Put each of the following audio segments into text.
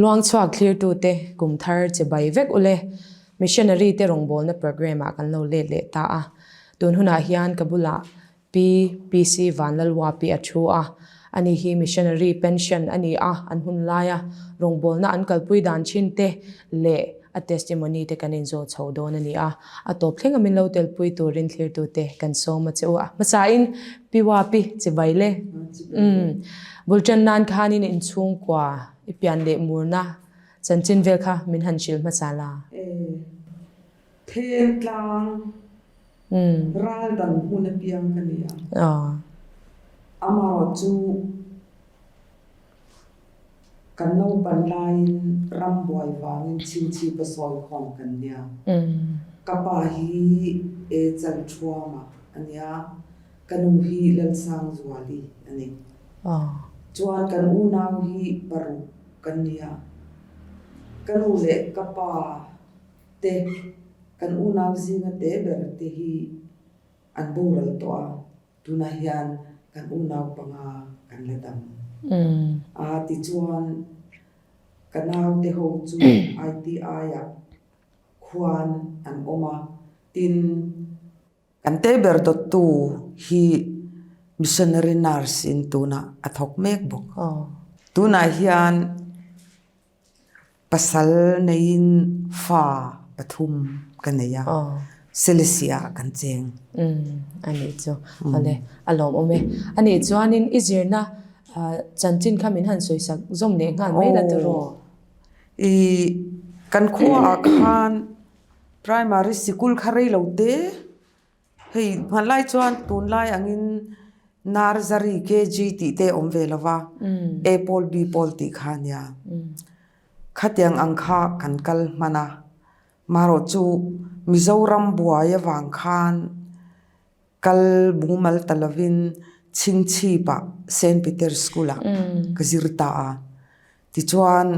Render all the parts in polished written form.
Luangchhuak thlirtute kum thar che bai vek ule. Missionary te rawngbawlna programme ah kan lo let leh ta a. Tun hunah hian ka bulah Pi PC Vanlalwapi a thu a. Ani hi missionary pension a ni a, an hun laia rawngbawlna an kalpui dan thin te leh a testimony te kan inzawh chho dawn a ni a. A tawp thleng a min lo telpui turin thlirtute kan sawm a che u a. Hmasain Pi Wapi chibai le. Umm. Bul tan nan khanin inchhungkua i pian leh murna chanchin vel kha min han hrilh hmasa la. E. Thentlang ral dang hmun apiang ka ni a. Amarawh chu kan naupan laiin ram buai vangin chhingchhipa sawi khawm kan nia. Ka pa hi e Chalthuama a nia, ka nu hi Lalsangzuali a ni. Chuan kan unau hi paruk kan nia. Ka nu leh ka pa te, kan unau zinga te ber te hi an boral tawh a, tunah hian kan unau panga kan la dam a. Tichuan, ka naute ho chu ITI-ah khuan an awm a, tin, Kan te ber dawttu hi missionary nurse in tunah a thawk mek bawk. Tunah hian pasal neiin fa pathum ka nei a, Selesih ah kan cheng. A nih chu. Awle, a lawmawm e. A nih chuanin i zirna chanchin kha min han sawisak zawm leh nghal mai la tiraw? I kan khuaah khan Primary sikul kha rei lo te, hei hmanlai chuan tunlai angin nursery, KG tih te a awm ve lo va, A pawl B pawl tih kha a nia. Khatiang ang kha kan kal hman a, marawh chu Mizoram buai avang khan Kal mumal ta lovin Chhingchhipah Saint Peter School-ah ka zir ta a. Tichuan,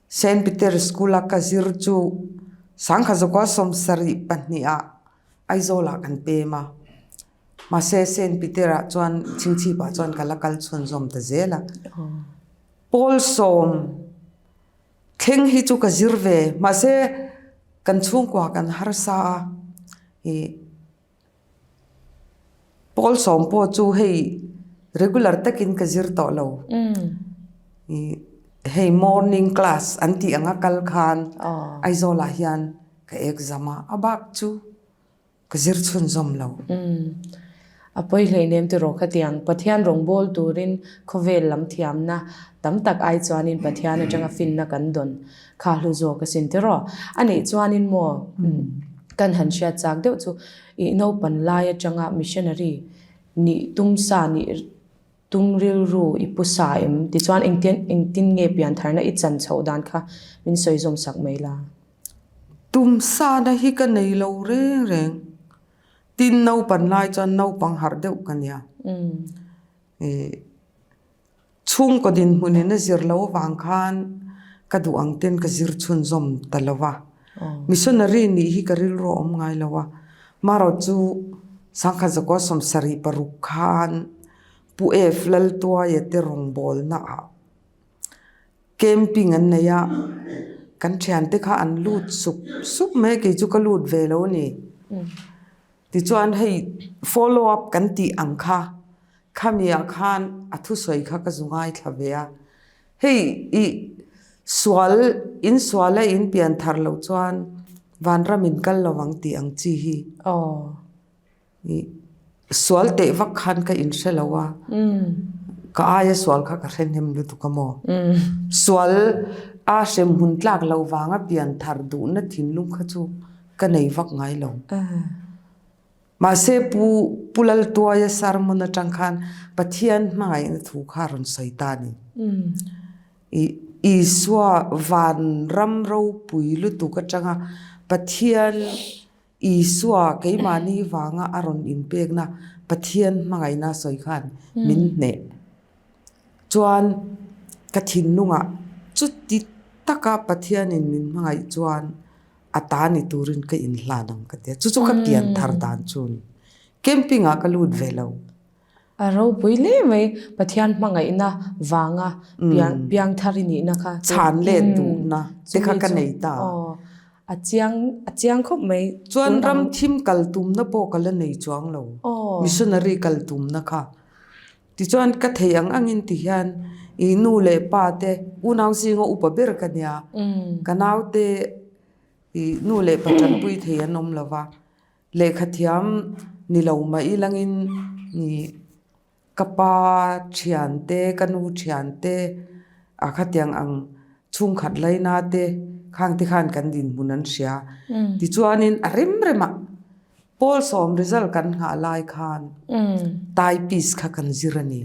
Saint Peter School-a ka zir chu Sangkhazawka sawmsarih pahnihah Aizawlah kan pem a. Mahse, Saint Peter-ah chuan Chhingchhipah chuan ka la kal chhunzawm ta zel a. Pawl sawm thleng hi chu ka zir ve. Mahse, kan chhungkua kan harsa a. Ih pawl sawm pawh chu hei regular takin ka zir tawh lo ih hei morning class an tih anga kal khan Aizawl ah hian ka exam a a bak chu ka zir chhunzawm lo. A pawi hleinem tiraw khatiang Pathian rawngbâwl turin khawvel lam thiamna tam tak ai chuanin Pathian aṭanga finna kan dawn kha hlu zawk asin tiraw. A nih chuanin maw kan han hriat chak deuh chu ih naupan lai aṭanga missionary nih tum sa nih tum rilru i pu sa em tichuan engtin engtin nge piantharna i chan chhoh dan kha min sawi zawm sak mai la. Tum sana hi ka nei lo reng reng. Tin naupan lai chuan naupang harh deuh ka nia. Ih chhungkaw dinhmunin a zir lo avang khan ka duh ang ten ka zir chhunzawm ta lo va. Missionary nih hi ka rilru a awm ngai lo a. Marawh chu Sangkhat Zakua sawmsarih paruk khan Pu F Laltuaia te rawngbawlna ah Camping an nei a, kan thiante kha an lut sup sup mai a, kei chu ka lut ve lo a ni. Tichuan hei follow up kan tih ang kha, khami ah khan a thusawi kha ka zu ngaithla ve a. Hei ih sual in sual a in pian thar loh chuan vanram in kal lo ang tih ang chi hi. Sual teh vak khan ka inhre lo a, ka aia sual kha ka hre hnem lutuk a maw? Sual a hrem hun tlak lo vanga pian thar duhna thinlung kha chu ka nei vak ngai lo. Mahse Pu Pu Laltuaia sermon atang khan Pathian hmangaihna thu kha a rawn sawi ta a ni. Isua vanram ropui lutuk atanga Pathian Isua keimahni vanga a rawn inpekna Pathian hmangaihna sawi khan min hneh. Chuan ka thinlungah chuti taka Pathianin min hmangaih chuan a ta ni turin ka inhlan ang ka ti a. Chu chu ka pian thar dan chu a ni. Camping ah ka lut ve lo. A ropui hle mai, Pathian hmangaihna vanga piang piangthar i nihna kha. Chhan let duhna te kha ka nei ta. Aw, a chiang a chiang khawp mai. Chuan ram thim kal tumna pawh ka la nei chuang lo, missionary kal tumna kha. Tichuan ka thei ang angin ti hian i nu leh pa te unau zinga upa ber ka nia, ka naute i nu leh pa tanpui thei an awm lo va. Lehkhathiam ni lo mah ilangin ih ka pa thiante ka nu thiante a khatiang ang chhungkhat laina te khang te khan kan dinhmun an hria. Tichuanin a rem remah pawl sawm result kan nghah lai khan typist kha kan zir a ni.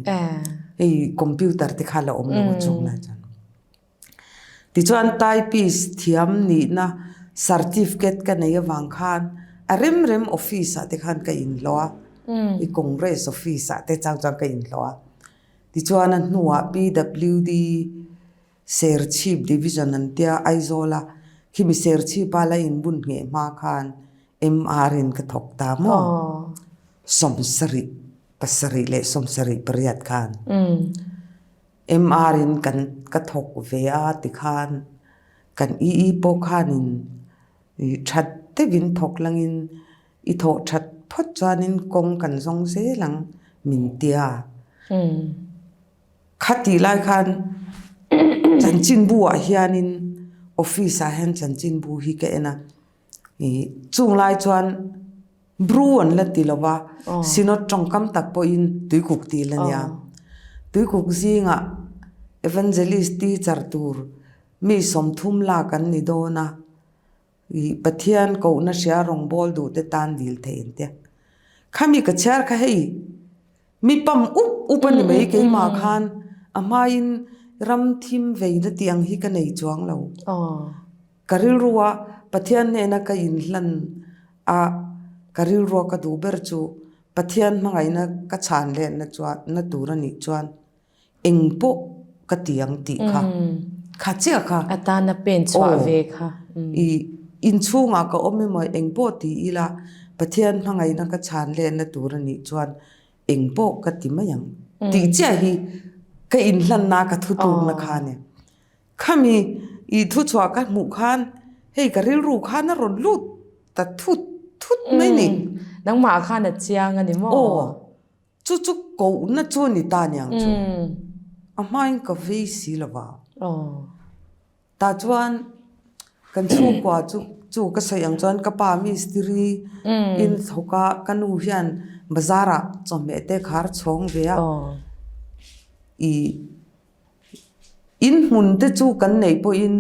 Hei computer te kha la awm lo a chung lai chuan. Tichuan typist thiam nihna certificate ka nei avang khan a rem rem office ah te khan ka inhlawh a, i Congress office ah te chang chuan ka inhlawh a. Tichuan a hnuah PWD Serchhip Division an tia Aizawl a, khimi Serchhip a la inbun ngheh hma khan MR in ka thawk ta maw? 78 leh 78 khan. MR in kan ka thawk ve a tikhan kan EE pawh khanin ih that deuhin thawk langin i thawh that phawt chuanin kawng kan zawng zel ang min tia. Khatih lai khan chanchinbu ah hianin office ah hian chanchinbu hi ka en a ih chung lai chuan Bru an la ti lo va, Synod tawngkam tak pawhin Tuikuk tih la nia. Tuikuk zingah Evangelist teacher tur mi 30 lak an ni dawn a, ih Pathian kohna hria rawngbâwl duhte tan dil thei an tia. Khami ka chhiar kha hei mi pam up up a ni mai keimah khan a hmain ram thim veina tih ang hi ka nei chuang lo. Ka rilrua Pathian hnena ka inhlan a, ka rilrua ka duh ber chu Pathian hmangaihna ka chhan lehna chuan na tur a nih chuan eng pawh ka ti ang tih kha kha chiah kha. A tana pen chhuah ve kha. I inchhungah ka awm emaw eng pawh ti ila Pathian hmangaihna ka chhan lehna tur a nih chuan eng pawh ka ti mai ang tih chiah hi ka inhlanna ka thutlukna kha a ni. Khami i thuchhuah ka hmuh khan hei ka rilru khan a rawn lut ta thut thut mai ni. Nangmah khan a chiang a ni maw? Aw, chu chu kohna chu a ni ta niang chu. A hmain ka vei si lo va. Tah chuan kan chhungkua chu chu ka sawi ang chuan ka pa mistiri in thawk a, ka nu hian bazar ah chawhmeh te khar chhawng ve a. I In hmun te chu kan neih pawhin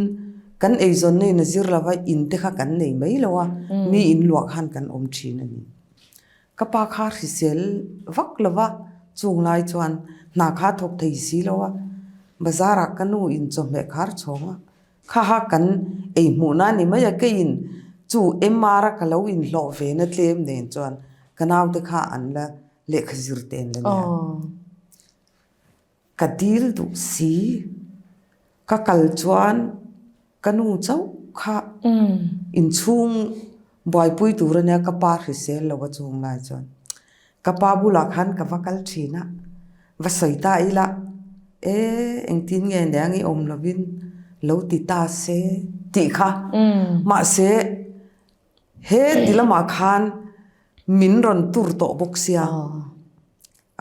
kan eizawnna in a zir lo va, in te kha kan nei mai lo a, mi in luah khan kan awm thin a ni. Ka pa kha hrisel vak lo va, chung lai chuan hna kha a thawk thei si lo a, bazar ah ka nu in chawhmeh khar chhawng a, kha ha kan ei hmuhna a ni mai a, keiin chu MR a ka lo inhlawh ve na tlem nen chuan ka naute kha an la lehkha zir te an la nia. Ka dil duh si. Ka kal chuan ka nu chauh kha inchhung buaipui tur a nia ka pa hrisel lo a chung lai chuan ka pa bulah khan ka va kal thin a, va sawi ta ila e engtin nge nia nge awm lovin lo ti ta se tih kha mahse he ti lamah khan min rawn tur tawh bawk sia.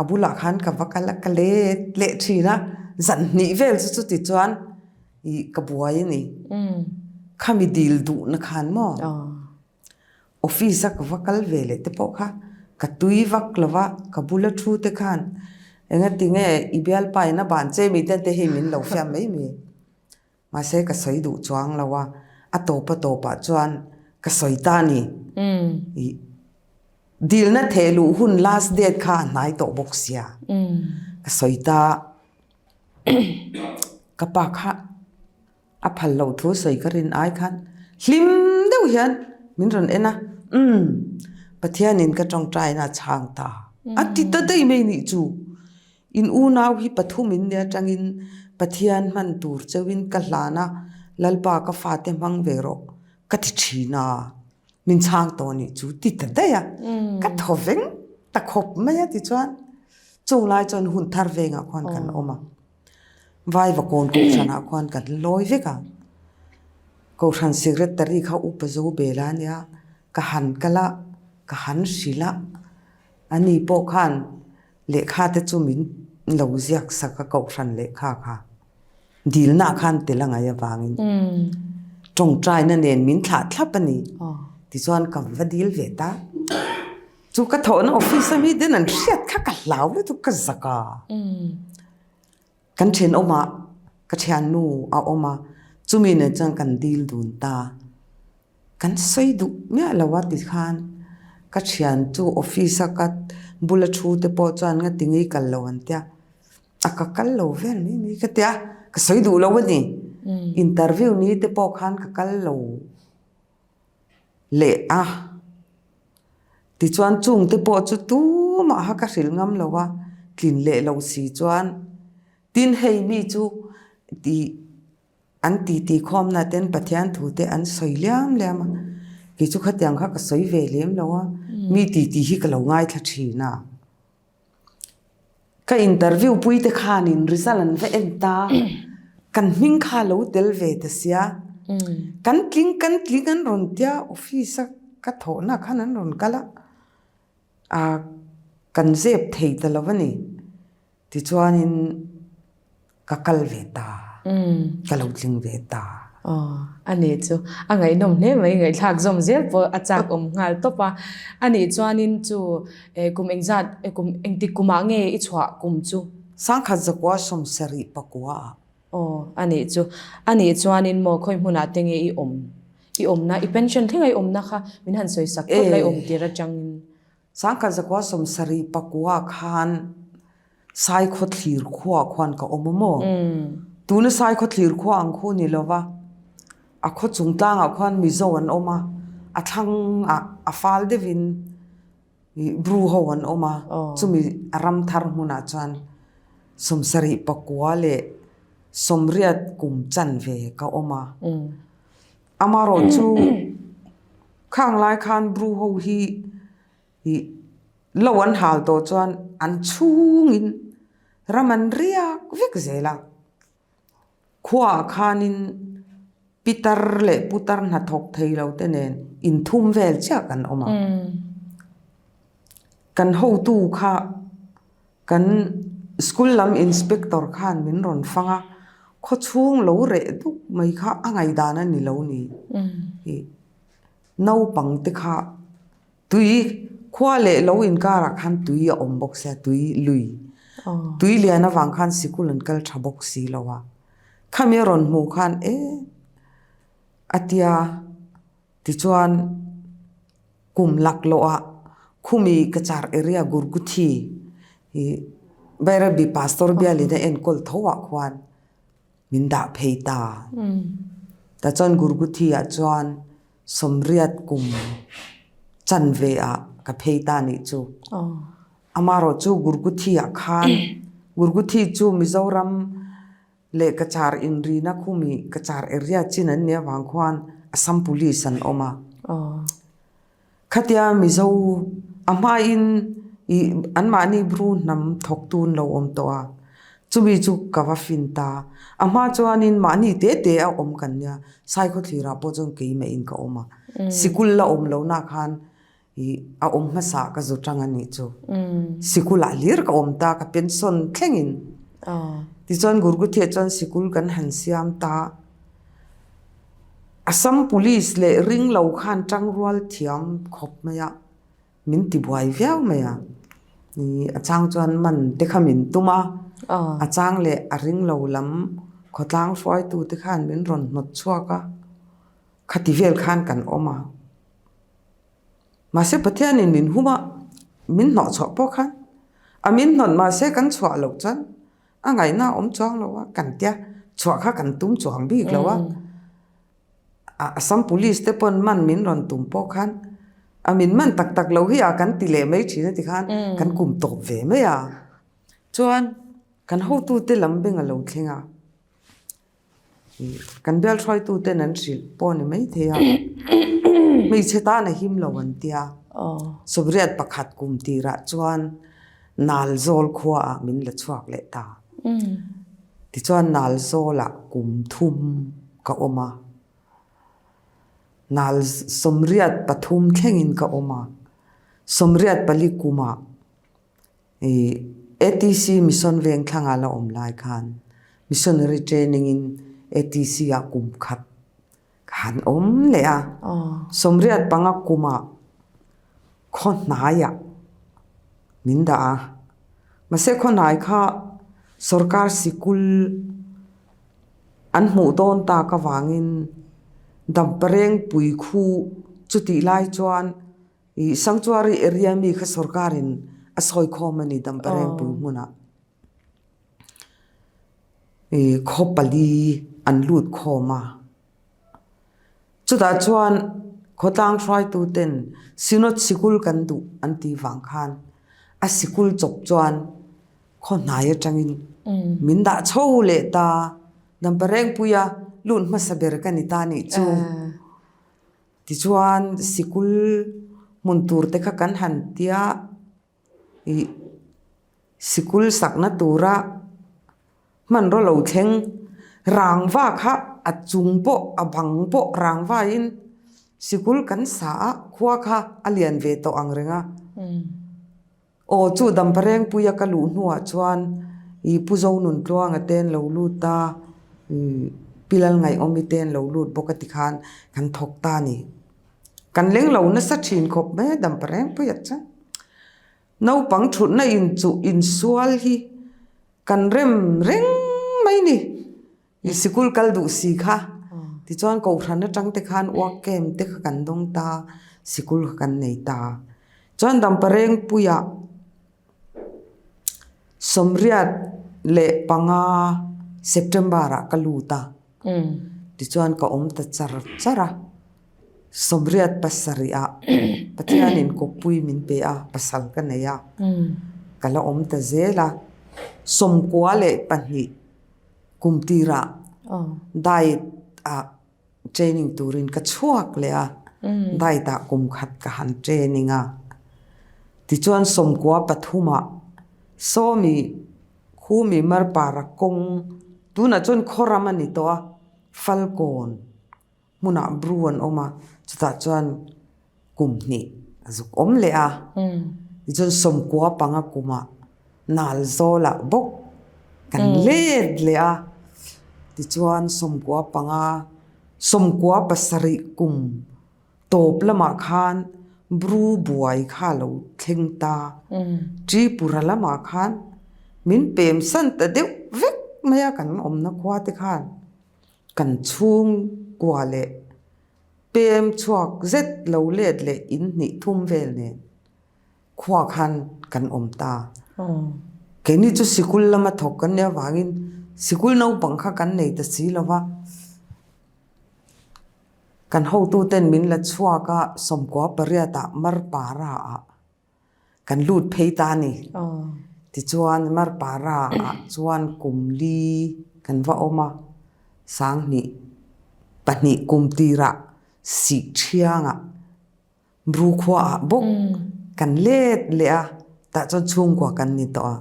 A bulah khan ka va kal a, ka let leh thin a, zan hnih vel chu chuti chuan ih ka buai a ni. Khami dil duhna khan maw office a ka va kal ve leh te pawh kha ka tui vak lo va, ka bula thu te khan engati nge i bialpa in a ban che mi te te hi min lo fiam mai mai. Mahse ka sawi duh chuang lo a, a tawp a tawpah chuan ka sawi ta a ni. Ih dilna theh luh hun last date kha a hnai tawh bawk sia. Ka sawi ta ka pa kha a phal loh thu sawi ka rin ai khan hlim deuh hian min rawn en a, umm Pathianin ka tawngtaina a chhang ta a ti ta daih mai nih chu. In unau hi pathum in nia tangin Pathian hman tur cheuhin ka hlan a, Lalpa ka fate hmang ve rawh ka ti thin a, min chhang tawh nih chu ti ta daih a, ka thaw veng ta khawp mai a tichuan. Chung lai chuan hun thar vengah khuan kan awm a, Vaivakawn kohhranah khuan kan lawi vek a. Kohhran secretary kha Upa Zobela a nia, ka han kal a, ka han hrilh a, ani pawh khan lehkha te chu min lo ziak sak a kohhran lehkha kha. Dilna khan tel a ngaih avangin tawngtaina nen min thlah thlap a ni. Tichuan ka va dil ve ta. Chu ka thawhna office a mi ten an hriat kha ka hlau lutuk ka zak a. Kan thenawmah ka thiannu a awm a, chumi nen chuan kan dil dun ta. Kan sawi duh miah lo a tikhan ka thian chu office a ka bula thu te pawh chuan nga ti ngei kal lo an tia. A ka kal lo vel mai mai ka tia, ka sawi duh lo a ni. Interview ni te pawh khan ka kal lo leh a. Tichuan chung te pawh chu tumah kha ka hrilh ngam lo a, tlin leh lo si chuan tin hei mi chu tih an titi khawmna ten Pathian thu te an sawi liam liam a, kei chu khatiang kha ka sawi ve lem lo a, mi titi hi ka lo ngaithla thin a. Ka interview pui te khanin result an va en ta, kan hming kha lo tel ve ta sia, kan tling kan tling an rawn tia office a ka thawhna khan an rawn kal a, ah kan zep thei ta lo a ni. Tichuanin ka kal ve ta, ka lo tling ve ta. Aw, a nih chu. A ngaihnawm hle mai, ngaihthlak zawm zel pawh a chak awm nghal tawp a. A nih chuanin chu kum engzat, kum engtik kumah nge i chhuah kum chu? Sangkhat zakua sawmsarih pakua ah. Aw, a nih chu. A nih chuanin maw khawi hmunah te nge i awm? I awmna, i pension thlenga i awmna kha min han sawi sak phawt lai awm tir atangin. Sangkhat zakua 70 pakua khan Saikhaw thlir khuaah khuan ka awm a maw? Tuna Saikhaw thlir khua ang khu ni lova, a khaw chung tlangah khuan Mizo an awm a, a thlangah a fal deuhin Bru ho an awm a, chumi a ram thar hmunah chuan 70 pakua leh 80 kum chanve ka awm a. Amarawh chu khang lai khan Bru ho hi ih lo an hal tawh chuan an chhungin ram an riak vek zel a. Khuaah khanin pitar leh putar hnathawk thei lo te nen inthum vel chiah kan awm a. Kan hotu kha Kan school lam inspector khan min rawn fang a, khawchhung lo reh duk mai kha a ngaihdan a ni lo ni. Ih naupang te kha tui khua leh lo inkarah khan tui a awm bawk sia, tui lui. Tui lian avang khan sikul an kal tha bawk si lo a. Khami a rawn hmuh khan e a tia. Tichuan, kum laklawhah khumi Cachar area Gurguthi hi Bairabi Pastor bialin a enkawl tho ah khuan min dah phei ta. Tachuan Gurguthi ah chuan sawmriat kum chanve ah ka phei ta nih chu. Amarawh chu Gurguthi ah khan Gurguthi chu Mizoram Leh Cachar inrina khumi Cachar area chin an nih avang khuan Assam Police an awm a. Khatia Mizo a hmain ih anmahni Bru hnam thawktu an lo awm tawh a, chumi chu ka va fin ta. A hma chuanin mahni te te a awm kan nia, Saikhawthlirah pawh chuan keimahin ka awm a. Sikul la awm lohna khan I a awm hmasa ka zu tang a nih chu. Sikul ah hlir ka awm ta ka pension thleng in. Tichuan Gurguthia chuan sikul kan han siam ta. Assam police leh ring lo khan tangrual thiam khawp mai a, min ti buai viau mai a. I a chang chuan man te kha min tum a, a chang leh a ring lo lam khawtlang hruaitu te khan min rawn hnawt chhuak a, khati vel khan kan awm a. Mahse Pathianin min hum a, min hnawh chhuah pawh khan a min hnawt mahse kan chhuah loh chuan a ngaihna a awm chuang lo a, kan tia chhuah kha kan tum chuang bik lo a. Assam Police te pawn man min rawn tum pawh khan a min man tak tak lo hi a kan ti leh mai thin a ti khan kan kum tawp ve mai a. Chuan kan hotute lam beng a lo thleng a. Kan bial hruaituten an hrilh pawh a ni maithei a, hmeichhe tan a him lo an tia. Sawmriat pakhat kum tirah chuan. Nalzawl khuaah min la chhuak leh ta. Tichuan Nalzawlah kum thum ka awm a. Nal 83 thlengin ka awm a. 84 kumah ATC Mission Vengthlanga la awm lai khan Missionary Training in ATC ah kum khat ka han awm leh a. 85 kumah khaw hnaiah min dah a. Mahse khaw hnai kha sorkar sikul an hmuh dawn tak avangin Damparengpui khu chutih lai chuan Ih Sanctuary area mi kha sorkarin a sawi khawm a ni Damparengpui hmunah. Ih khaw pali an lut khawm a. Chutah chuan khawtlang hruaitu ten Synod sikul kan duh an tih vang khan a sikul chawp chuan khaw hnai atangin min dah chho leh ta. Damparengpuia lut hmasa ber ka ni ta nih chu. Tichuan sikul hmun tur te kha kan han tia ih sikul sakna tura hmanraw lo thleng rangva kha a chung pawh a bang pawh rangva in sikul kan sa a khua kha a lian ve tawh ang reng a. Aw chu Damparengpuia ka luh hnuah chuan i Pu Zonuntluanga te an lo lut a, Pi Lalngaihawmi te an lo lut bawk a tikhan kan thawk ta a ni. Kan leng lo nasa thin khawp mai a Damparengpuia chuan. Naupang thutna inchuh insual hi kan rem reng mai ni. I sikul kal duh si kha. Tichuan Kohhran atang te khan work camp te kha kan dawng ta, sikul kha kan nei ta. Chuan Damparengpuiah 95 September ah ka lut a. Tichuan ka awm ta char char a. 87 ah Pathianin kawppui min pe a, pasal ka nei a. Ka la awm ta zel a. 92 Kum tirah diet ah training turin ka chhuak leh a, diet ah kum khat ka han training a. Tichuan 93 ah Sawmi Khumi Marpara kawng tunah chuan khawram a ni tawh a, Falkawn hmunah bru an awm a, chutah chuan kum hnih a zuk awm leh a. Tichuan 95 kumah Nalzawlah bawk kan let leh a. Tichuan 95, 97 kum tawp lamah khan bru buai kha a lo thleng ta. Tripura lamah khan min pemsan ta deuh vek mai a kan awmna khua te khan. Kan chhungkua leh pem chhuak zet lo let leh in hnih thum vel nen khua khan kan awm ta. Keini chu sikul lama thawk kan nih avangin sikul naupang kha kan nei ta si lo va. Kan hotuten min la chhuak a 98 ah Marpara ah Kan lut phei ta a ni. Tichuan Marpara ah chuan kum li kan va awm a, 2002 kum tirah sih thiangah Bru khua ah bawk kan let leh a, tah chuan chhungkua kan ni tawh a.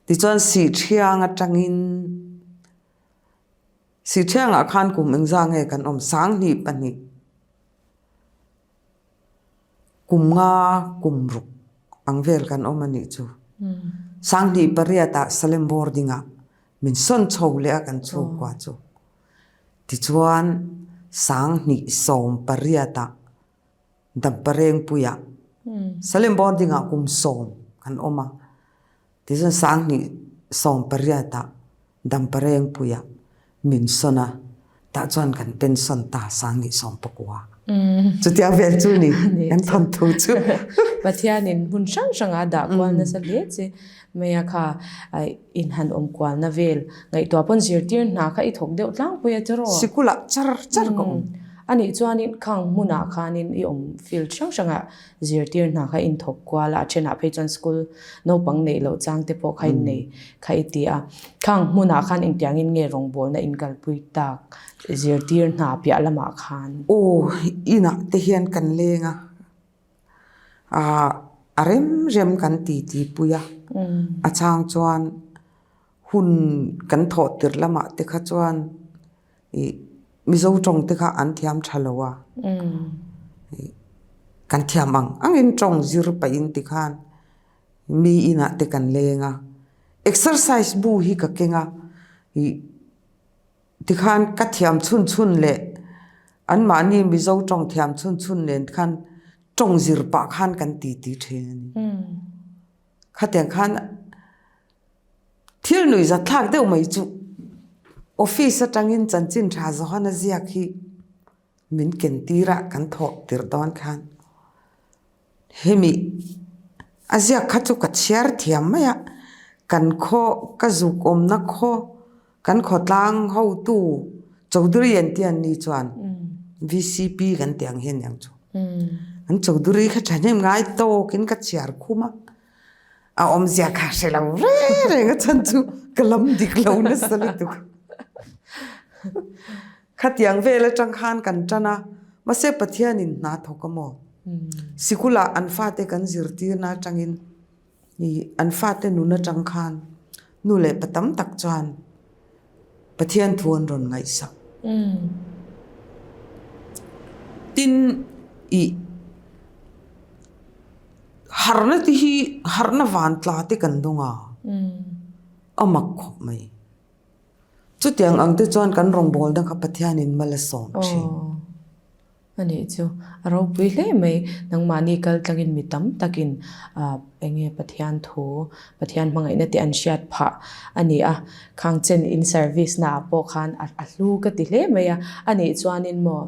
Tichuan sih thiang atangin sih thiangah khan kum engzah nge kan awm 2002. Kum nga kum ruk ang vel kan awm a nih chu. 2008 ah Salem boarding ah min sawn chho leh a kan chhungkua chu. Tichuan 2018 ah Damparengpui ah Salem boarding ah kum sawm kan awm a. Tichuan 2018 ah Damparengpuia min sawn a, tah chuan kan pension ta 2019. Chutiang vel chu ni kan thawnthu chu. Pathianin hmun hrang hranga dah kual nasa hle che mai a kha in han awm kualna vel ngaihtuah pawn zirtir hna kha i thawk deuh tlangpui a tiraw? Sikulah char char ka awm. Anih chuanin khang hmunah khanin i awm field hrang hrangah Zirtir hna kha inthawk kual a, a thenah phei chuan school naupang neih loh chang te pawh kha innei kha i ti a. Khang hmunah khan engtiangin nge rawngbawlna inkalpui tak zirtir hna piah lamah khan? Aw, inah te hian kan leng a, ah. A rem rem kan ti ti pui a, a chang chuan hun kan thawh tirh lamah te kha chuan ih Mizo tawng te kha an thiam tha lo a, ih kan thiam ang angin tawng zir pahin tikhan mi inah te kan leng a, exercise bu hi ka keng a ih Tikhan ka thiam chhun chhun leh anmahni Mizo tawng thiam chhun chhun nen khan tawng zir pah khan kan ti ti thin a ni. Khatiang khan thil nuih zat thlak deuh mai chu office atangin chanchin tha Johana ziak hi min ken tir a kan thawh tirh dawn khan Hemi a ziak kha chu ka chhiar thiam mai a, kan khaw ka zuk awmna khaw kan khawtlang hotu Chaudhary an tih an ni chuan VCP kan tih ang hian aniang chu. An Chaudhary kha thahnem ngai tawkin ka chhiar khum a, a awmzia kha hre lo reng reng a chhan chu ka lam dik lo nasa lutuk. Khatiang vel atang khan kan tan a, mahse Pathianin hna thawk a maw? Sikulah an fate kan zirtirna atangin ih an fate nun atang khan nu leh pa tam tak chuan Pathian thu an rawn ngaihsak. Tin, ih harhna te hi harhna vantla te kan dawng a, a mak khawp mai. Chutiang ang te chuan kan rawngbawlna kha Pathianin mal a sawm thin. Aw, a nih chu. A ropui hle mai. Nangmahni kal tlangin mi tam takin eng nge Pathian thu, Pathian hmangaihna te an hriat phah a ni a. Khang chen in service naah pawh khan a hlu ka ti hle mai a. A nih chuanin maw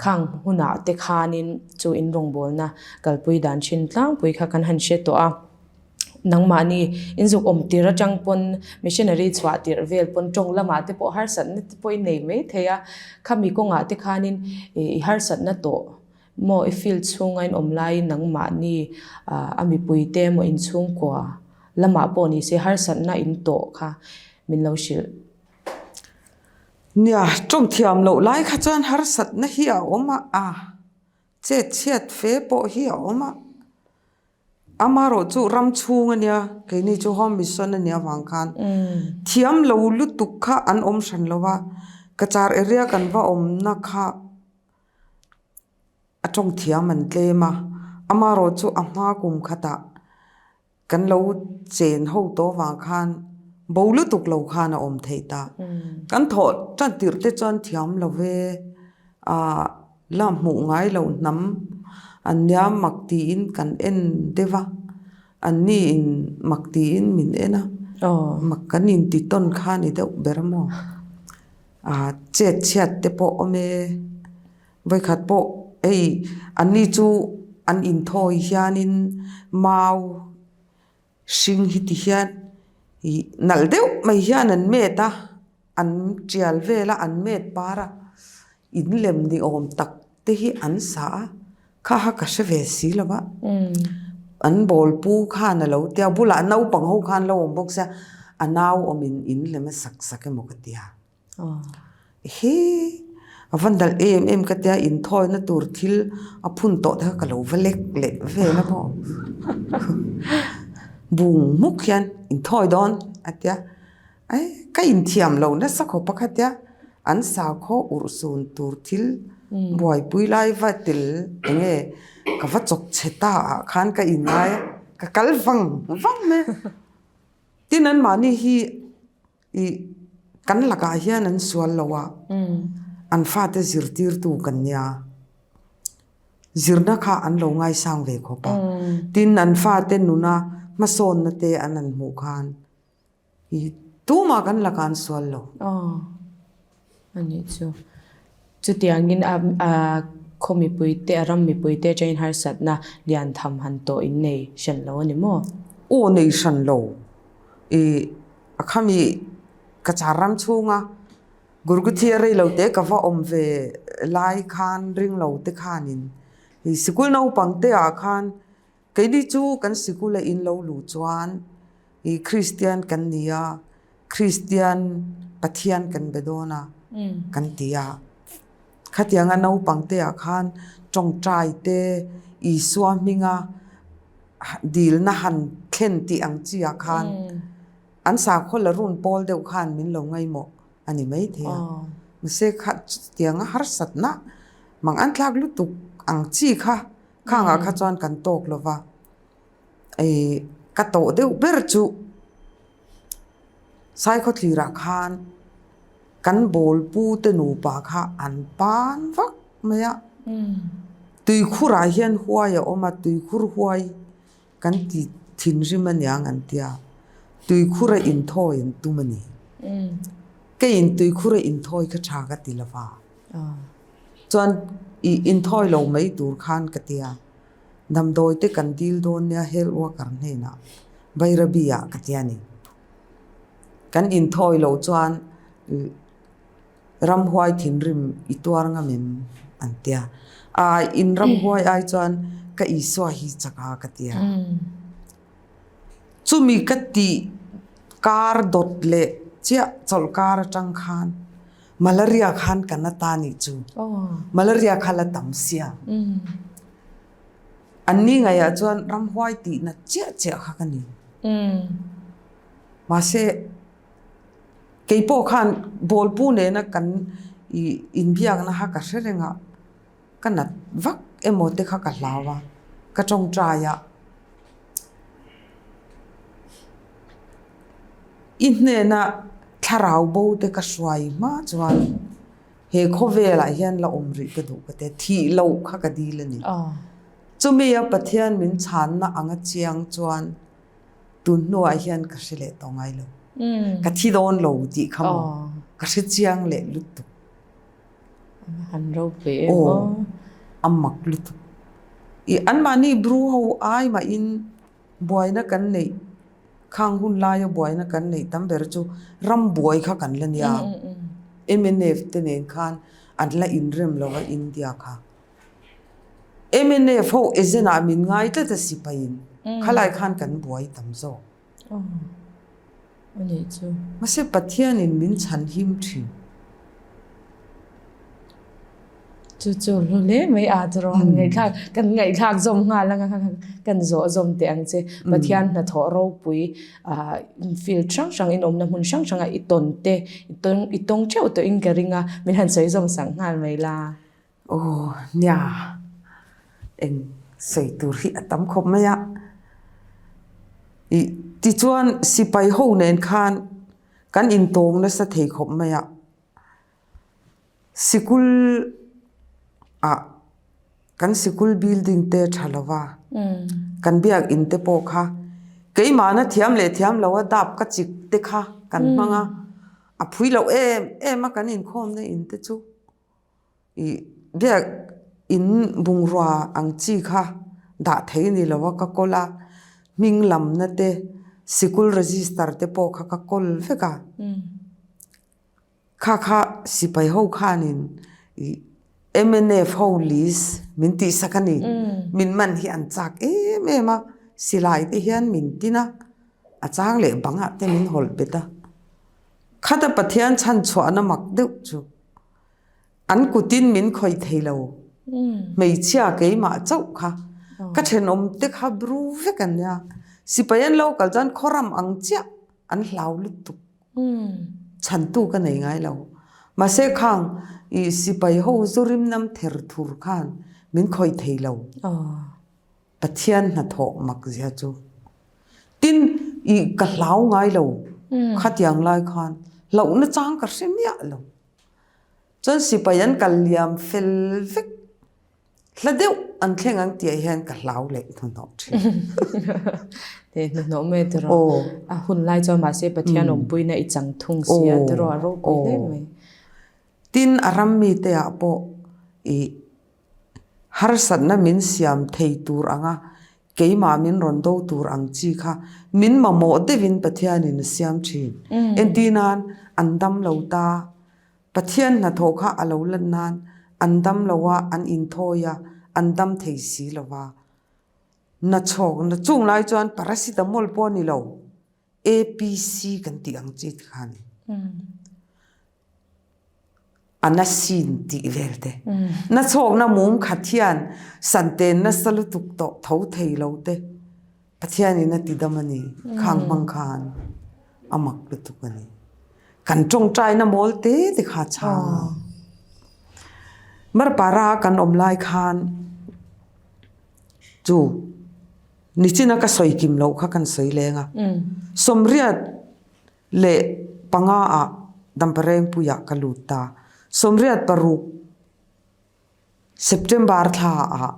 khang hunah te khanin chu in rawngbawlna kalpui dan thin tlangpui kha kan han hre tawh a. Nangmahni inzuk awm tir atang pawn missionary chhuah tirh vel pawn tawng lamah te pawh harsatna te pawh i nei mai thei a, khami kawngah te khanin i harsatna tawh maw i field chhunga in awm laiin nangmahni a mipui te emaw inchhungkua lamah pawh ni se harsatna in tawh kha min lo hrilh. Nia, tawng thiam loh lai kha chuan harsatna hi a awm a, chet chhiat fe pawh hi a awm a. Amarawh chu ram chhung a nia, keini chu home mission a nih avang khan thiam lo lutuk kha an awm hran lo a, Cachar area kan va awmna kha a tawng thiam an tlem a, amarawh chu a hma kum khatah kan lo chen ho tawh avang khan bo lutuk lo khan a awm theih ta. Kan thawh tan tirh te chuan thiam lo ve ah. La hmuh ngai loh hnam an nia mak tiin kan en deuh a, anni in mak tiin min en a, mak kan inti tawn kha ni deuh ber a maw? Ah chet chhiat te pawh awm e, vawikhat pawh hei anni chu an inthawi hianin mau hring hi ti hian ih nalh deuh mai hian an met a, an tial vel a an met par a. In lem ni awm tak te hi an sa a, kha kha ka hre ve si lo va, an bawl pu khan a lo tia, bulah naupang ho khan lo awm bawk sia, a nau awmin in lem a sak sak emaw ka tia. He a va nalh em em ka tia, inthawina tur thil a phun tawh te kha ka lo va lek leh vel a maw. Bung hmuk hian inthawi dawn a tia. Ai, ka inthiam lo nasa khawp a khatia an sakhaw urhsun tur thil buaipui lai va tel enge ka va chawp chhe ta ah khan ka inngai a, ka kal vang vang mai a. Tin anmahni hi ih kan lakah hian an sual lo a, an fate zirtirtu kan nia, zirna kha an lo ngaisang ve khawp a. Tin an fate nuna hmasawnna te an han hmuh khan I tumah kan la kan sual lo. Aw, a nih chu. Chutiangin a a khaw mipui te, a ram mipui te atangin harsatna lian tham han tawh in nei hran lo a ni maw? Aw, nei hran lo. I a khami ka char ram chhunga Gurguthi a rei lo te ka va awm ve lai khan ring lo te khanin i sikul naupang te ah khan Keini chu kan sikula in lo luh chuan i Kristian kan ni a, Kristian Pathian kan be dawn a kan ti a. Khatianga naupang te ah khan tawngtai te, Isua hminga. Dilna han thlen tih ang chi ah khan an sakhaw la run pawl deuh khan min lo ngaimawh a ni maithei a. Mahse kha chutianga harsatna mang an tlak lutuk ang chi kha khangah kha chuan kan tawk lo va. Ih ka tawh deuh ber chu Saikhaw thlirah khan kan bawlpu te nupa kha an pan vak mai a. Tuikhurah hian huai a awm a, tuikhur huai kan ti thinrim aniang an tia. Tuikhura inthawi an tum a ni. Keiin tuikhura inthawi kha tha ka ti lova. Chuan ih inthawi lo mai tur khan ka tia. Damdawi te kan dil dawn nia health worker hnenah Bairabi ah ka tia ni. Kan inthawi loh chuan ramhuai thinrim i tuar ngam em an tia. Aa in ramhuai ai chuan ka Isua hi chak a ka tia. Chumi ka tih kar dawt leh chiah chawlh kar atang khan malaria khan ka na ta nih chu. Malaria kha la tam sia. An ni ngaihah chuan ramhuai tihna chiah chiah kha ka ni. Mahse kei pawh khan bawlpu nena kan inbiakna kha ka hre reng a, ka nat vak emaw te kha ka hlau a, ka tawngtai a. I hnena thlarau bo te ka hruai hma chuan he khawvelah hian la awm rih ka duh ka ti a, thih loh kha ka dil a ni. Chumi a Pathian min chhanna anga chiang chuan tun hnuah hian ka hre leh tawh ngai lo. Ka thi dawn lo tih kha maw ka hre chiang leh lutuk. Han ropui em aw. A mak lutuk. I anmahni Bru ho ai mahin buaina kan neih khang hun laia buaina kan neih tam ber chu ram buai kha kan la nia. MNF te nen khan an la inrem lo a India kha. MNF ho agent ah min ngai tlat a sipaiin khalai khan kan buai tam zawk. Mahse Pathianin min chhan him thin. Chu chu hlu hle mai a chu rawh han ngaihthlak kan ngaihthlak zawm nghal anga kan zawh zawm teh ang che. Pathian hnathawh ropui ah field hrang hrang in awmna hmun hrang hranga i tawn te i tawn i tawng theuh tawhin ka ring a min han sawi zawm sak nghal mai la. Aw nia, eng sawi tur hi a tam khawp mai a. Ih tichuan sipai ho nen khan kan intawng nasa thei khawp mai a. Sikul ah kan sikul building te tha lo va, kan biakin te pawh kha keimahna thiam leh thiam lo a dap ka chik te kha kan hmang a, a phui loh em em a kan inkhawmna in te chu. Ih biak in bungrua ang chi kha dah thei a ni lo a ka kawl a hming lamna te sikul register te pawh kha ka kawl vek a kha kha sipai ho khanin ih mnf ho list min tih sak a ni min man hi an chak em em a silai te hian min tin a a chang leh bangah te min hawlh bet a khata Pathian chhan chhuahna mak deuh chu. An kutin min khawih thei lo. Hmeichhia keimah chauh kha ka thenawm te kha bru vek an nia. Sipai an lo kal chuan khawram ang chiah an hlau lutuk. Chhantu ka nei ngai lo. Mahse khang i sipai ho zu rim nam ther thur khan min khawih thei lo. Pathian hnathawh mak zia chu. Tin i ka hlau ngai lo. Khatiang lai khan hlauhna chang ka hre miah lo. Chuan sipai an kal liam fel vek hla deuh an thleng ang tih ah hian ka hlau leh hnuhnawh thin. Te hnuhnawh mai tiraw. A hun lai chuan mahse Pathian awmpuina i chang thung si a tiraw a ropui hle mai. Tin a ram mite ah pawh i harsatna min siam thei tur anga keimah min rawn do tur ang chi kha min mamawh deuhin Pathianin a siam thin. Entir nan an dam lo ta, Pathian hnathawh kha a lo lan nan an dam lo a, an inthawi a, an dam thei si lo va. Na chhawk na chung lai chuan paracetamol pawh a ni lo, APC kan tih ang chi te kha a ni. A na sin tih vel te. Na chhawkna mum khat hian santen nasa lutuk tawh tho thei lo te. Pathianin a ti dam a ni. Khang hmang khan a mak lutuk a ni. Kan tawngtaina mawl te te kha a chhang a. Marpara kan awm lai khan chu nichina ka sawi kim loh kha kan sawi leng a. Sawmriat leh panga ah Damparengpuiah ka lut ta. 86 September thla ah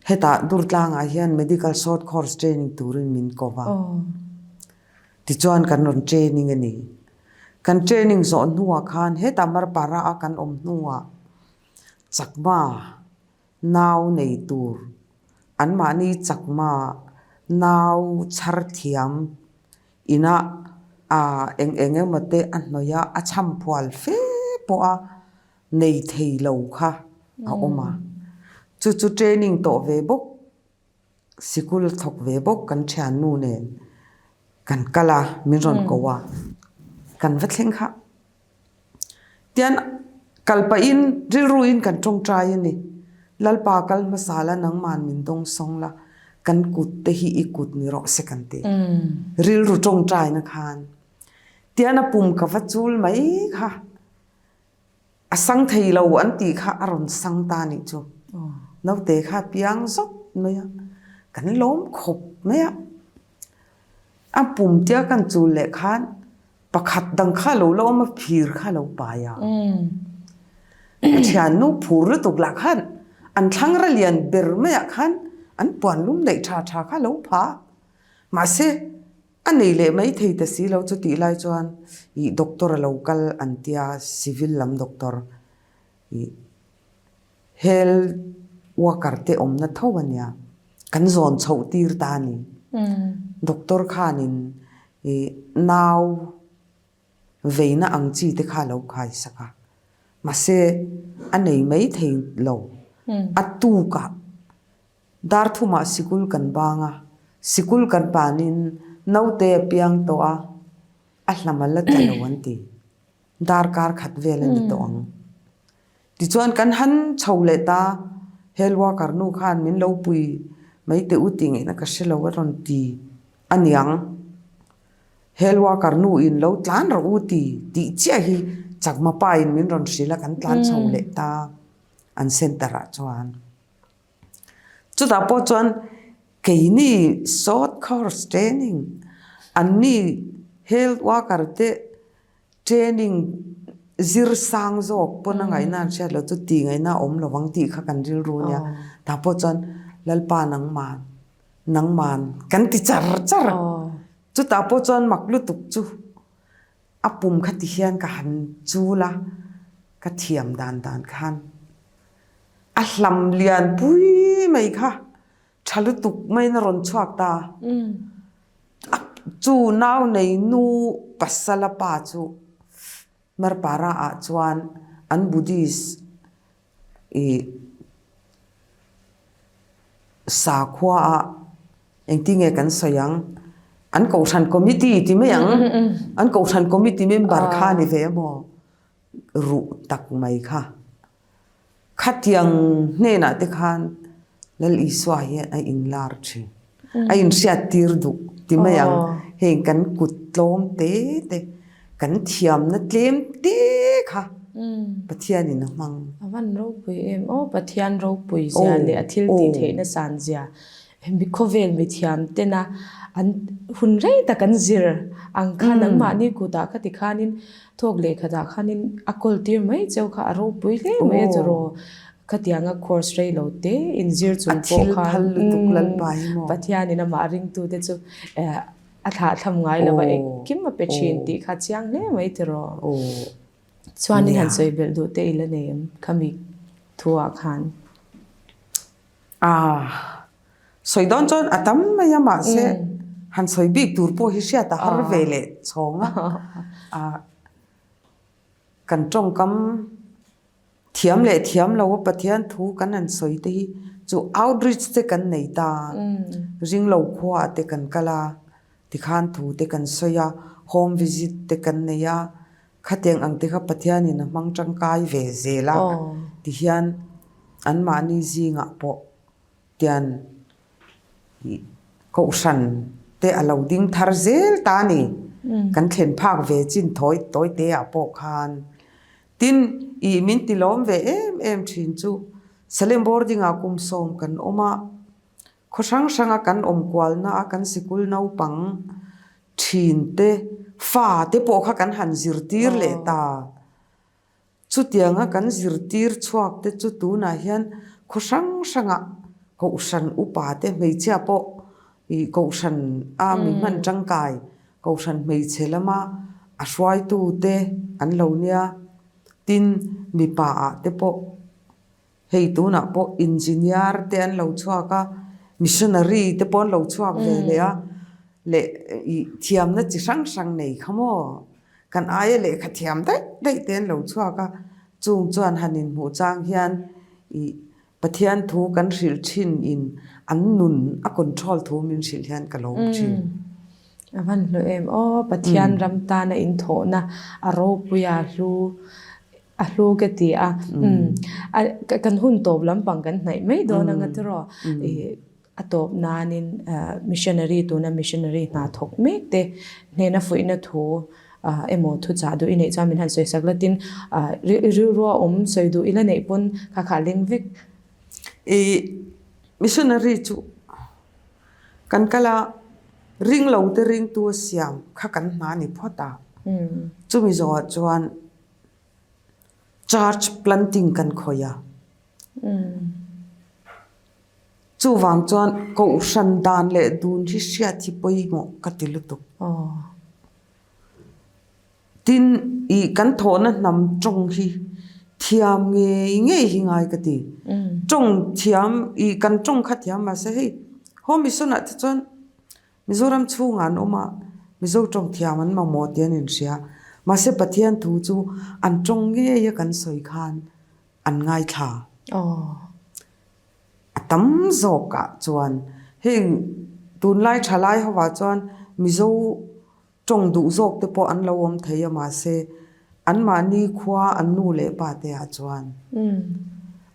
hetah Durtlang ah hian Medical Short Course Training turin min ko va. Tichuan kan rawn training a ni. Kan training zawh hnuah khan hetah Marpara a kan awm hnuah Chakma nau nei tur anmahni Chakma nau chhar thiam inah eng eng emaw te a hnawih a, a chham phual fe pawh a nei thei lo kha a awm a. Chu chu training tawh ve bawk, sikul thawk ve bawk kan thiannu nen kan kal a, min rawn ko a, kan va thleng kha. Tian kal pahin rilruin kan tawngtai a ni. Lalpa kal hmasa la nangman min dawng sawng la, kan kut te hi i kut ni rawh se kan ti. Rilru tawngtaina khan tian a pum ka va chul mai kha a sang thei lo an tih kha a rawn sang ta nih chu. Naute kha a piang zawk mai a, kan lawm khawp mai a. A pum tia kan chul leh khan Pakhat dang kha lo la awm a, phir kha lo pai a. Ka thiannu phur lutuk lah khan an thlangra lian ber maiah khan an puan lum neih tha tha kha lo pha. Mahse, a nei leh mai thei ta si lo chu tih lai chuan ih doctor a lo kal an tia, civil lam doctor ih Health worker te awmna tho a nia, kan zawn chhoh tir ta a ni. Doctor khanin ih nau veina ang chi te kha a lo khai sak a, mahse a nei mai thei lo. A tukah dar thumah sikul kan bang a, sikul kan panin naute a piang tawh a, a hlam a la tla lo an ti. Darkar khat vel a ni tawh ang. Tichuan kan han chho leh ta, Health worker nu khan min lo pui mai teh u tih ngaihna ka hre lo a rawn ti a niang. Health worker nu in lo tlan rawh u ti tih chiah hi Chakma pa in min rawn hrilh a kan tlan chho leh ta an center ah chuan. Chutah pawh chuan keini short course training anni health worker te Training zir sang zawk pawn a ngaihna an hriat loh chu tih ngaihna a awm lo vang tih kha kan rilru nia. Tah pawh chuan Lalpa nangman, nangman kan ti char char a. Chutah pawh chuan mak lutuk chu a pum kha ti hian ka han chul a, ka thiam dan dan khan a hlam lian pui mai kha tha lutuk maiin a rawn chhuak ta. Chu nau nei nu pasala pa chu Marpara ah chuan an Buddhist ih sakhua ah engtin nge kan sawi ang an kohhran committee ti mai ang an kohhran committee member kha a ni ve amaw ruh tak mai kha. Khatiang hnenah te khan Lal Isua hi a inlar thin. A inhriat tir duh ti mai ang. Heng kan kut tlawm te te, kan thiamna tlem te kha Pathianin a hmang. A van ropui em aw, Pathian ropui zia leh a thil tih theihna san zia. Khawvel mithiam tena an hun rei tak an zir ang khan nangmahni kutah kha tikhanin Thawk leh khatah khanin a kawl tir mai cheu kha a ropui hle mai a chawraw khatianga course rei lo te inzir chung pawh khan Pathianin amah ringtute chu a thlahthlam ngai lova engkim a pe thin tih kha chiang hle mai tiraw. Chuanin han sawi belh duh te i la nei em khami thuah khan. Sawi dawn chuan a tam mai a mahse han sawi bik tur pawh hi hriat a har ve leh chhawng a. Kan tawngkam thiam leh thiam lo a Pathian thu kan han sawi te hi chu outreach te kan nei ta ringlo khua te kan kal a tikhan thu te kan sawi a home visit te kan nei a Khatiang ang te kha Pathianin a hmang tangkai ve zel a tihian anmahni zingah pawh tian. Kohhran te a lo ding thar zel ta a ni. Kan thlen phak ve chin thawi tawi te ah pawh khan. Tin, ih min ti lawm ve em em thin chu Salem boarding ah kum sawm kan awm a, khaw hrang hranga kan awm kualna a kan sikul naupang thin te fa te pawh kha kan han zirtir leh ta. Chutianga kan zirtir chhuak te chu tunah hian khaw hrang hrangah Kohhran upa te hmeichhia pawh ih Kohhran a mi hman tangkai Kohhran hmeichhe lama a hruaitu te an lo nia. Tin, mipa ah te pawh hei tunah pawh engineer te an lo chhuak a, missionary te pawh an lo chhuak ve leh a, leh ih thiamna chi hrang hrang nei kha maw? Kan aia lehkha thiam daih daih te an lo chhuak a, chung chuan han inhmuh chang hian ih Pathian thu kan hrilh thin in an nun a control thu min hrilh hian ka lawm thin. A van hlu em aw, Pathian ram tana inthawhna a ropui a hlu a hlu ka ti a, kan hun tawp lampang kan hnaih mai dawn anga tiraw ih a tawp nanin missionary tuna missionary hna thawk mek te hnena fuihna thu emaw thu chah duh i neih chuan min han sawi sak la tin rilrua awm sawi duh ila neih pawn kha kha leng vek. Ih missionary chu kan kal a ring lo te ringtu a siam kha kan hna ni phawt a chumi zawhah chuan church planting kan khawih a. Chuvang chuan Kohhran dan leh dun hi hriat hi pawimawh ka ti lutuk. Tin, ih kan thawhna hnam tawng hi thiam ngei ngei hi ngai ka ti. Tawng thiam, ih kan tawng kha thiam mahse hei Home Mission ah te chuan Mizoram chhungah an awm a, Mizo tawng thiam an mamawh tih an inhria. Mahse Pathian thu chu an tawng ngei a kan sawi khan an ngaithla. A tam zawkah chuan heng tunlai thalai hovah chuan Mizo tawng duh zawk te pawh an lo awm thei a mahse anmahni khua an nu leh pa te ah chuan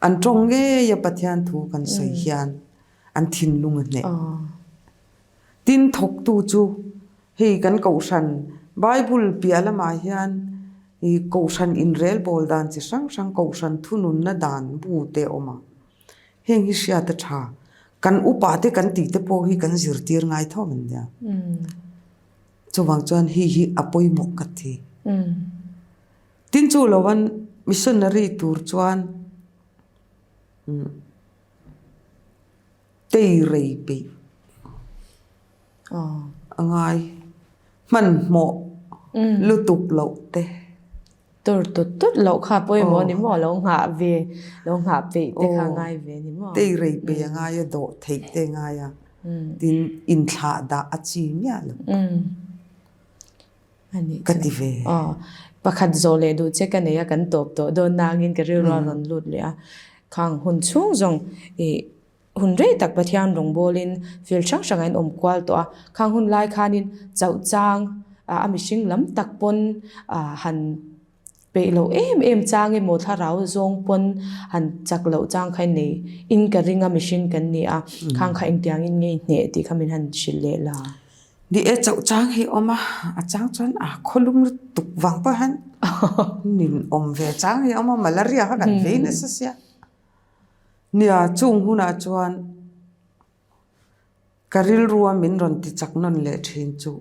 an tawng ngei a Pathian thu kan sawi hian an thinlung a hneh. Tin thawktu chu hei kan kohhran Bible piah lamah hian ih kohhran inrelbawl dan chi hrang hrang kohhran thununna dan bu te a awm a, heng hi hriat a tha. Kan upa te kan tih te pawh hi kan zirtir ngai tho an nia. Chuvang chuan hei hi a pawimawh ka ti. Tin chu loan missionary tur chuan umm. Tei rei peih a ngai hmanhmawh lutuk loh te. Tur tut tut loh kha pawimawh ni maw lo nghah ve lo nghah peih te kha ngai ve ni maw. Tei rei peih a ngai a dawh theih te a ngai a tin inthlah dah a chi miah lo ka ti ve. Pakhat zawh leh duh che ka nei a kan tawp tawh dawn nangin ka rilru a rawn lut leh a khang hun chhung zawng ih Hun rei tak Pathian rawngbawlin field hrang hrangah in awm kual tawh a, khang hun lai khanin chauh chang a mihring lam tak pawn han peih loh em em chang emaw thlarau zawng pawn han chak loh chang kha in nei in ka ring a mihring kan ni a, khang kha engtiangin nge i hneh tih kha min han hrilh leh la. Ni e chauh chang hi awm a, a chang chuan a khawlum lutuk vang pawh hian nin awm ve chang hi a awm a, malaria kha kan vei nasa sia. Nia, chung hunah chuan ka rilrua min rawn ti chak nawn leh thin chu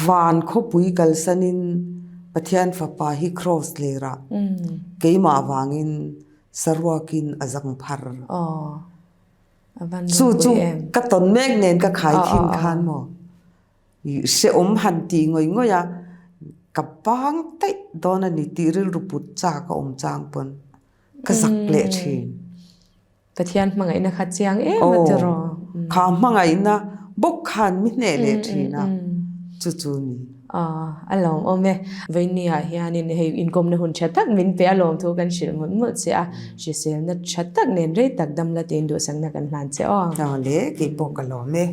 van khawpui kalsanin Pathian fapa hi kraws lerah keimah vangin saruakin a zang phar. Chu chu ka tawn mek nen ka khai khin khan maw? Hrehawm han ti ngawih ngawih a, ka bang daih dawn a ni tih rilru put chak a awm chang pawn ka zak leh thin. Pathian hmangaihna kha chiang em a tiraw? Kha hmangaihna bawk khan mi hneh leh thin a, chu chu ni. A lawmawm e. Vawinia hianin hei inkawmna hun tha tak min pe a lawmthu kan hrilh mawlh mawlh che a, hriselna tha tak nen rei tak dam la tiin duhsakna kan hlan che aw. Aw le, keipawh ka lawm e.